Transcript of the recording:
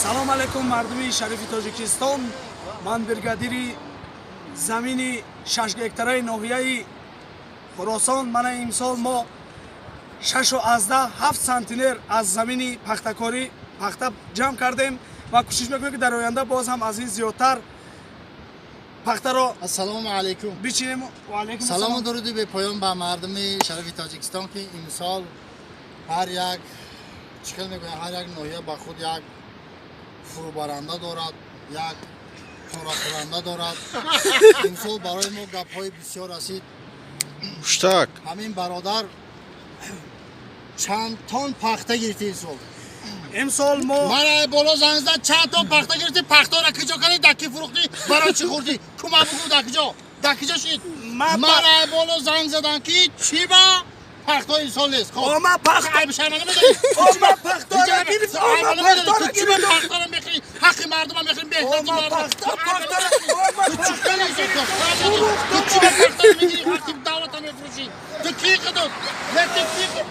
Салом алейкум, мардуми шарифи Тоҷикистон. Ман бригадири замини 6 гектараи ноҳияи Хуросон. Мана, имсол мо 6,7 сантинер аз замини пахтакорӣ пахта ҷамъ кардем ва кӯшиш мекунем, ки дар оянда боз ҳам аз ин зиёдтар пахтаро Ассалому алайкум. бичинем. Ва алайкум Салому ассалом. дуруди бепоён ба мардуми шарафи Тоҷикистон, ки имсол ҳар як, чӣ хел мегӯянд, ҳар як ноҳия ба худ як фурӯбаранда дорад, як порахӯранда дорад. Имсол барои мо гапҳои бисёр расид. Пуштак. Ҳамин бародар чанд тон пахта гирифти имсол? Имсол мо Мара боло занг зад: чанд тон пахта гирифти, пахтора киҷо кардӣ, дар ки фурӯхтӣ, барои чӣ хӯрдӣ? Кума бугӯ, дар киҷо, дар киҷо шид? Мара боло занг задан, ки чӣ ба пахто имсол нест. Хоб. Ома пахта Айб шарманда медонӣ? Ома пахтора гирифт, ома пахтора Ту чӣ ба гирифт. пахтора мехӯрӣ? Ҳаққи мардума мехӯрӣ, меҳнати Ома мардум. пахта, пахтора, ома Ту чӣ пахта. хеле. Ту чӣ ба пахтора мегирӣ, ҳаққи давлата мефурӯшӣ? Ту кӣ қидут? Не, ту кӣ?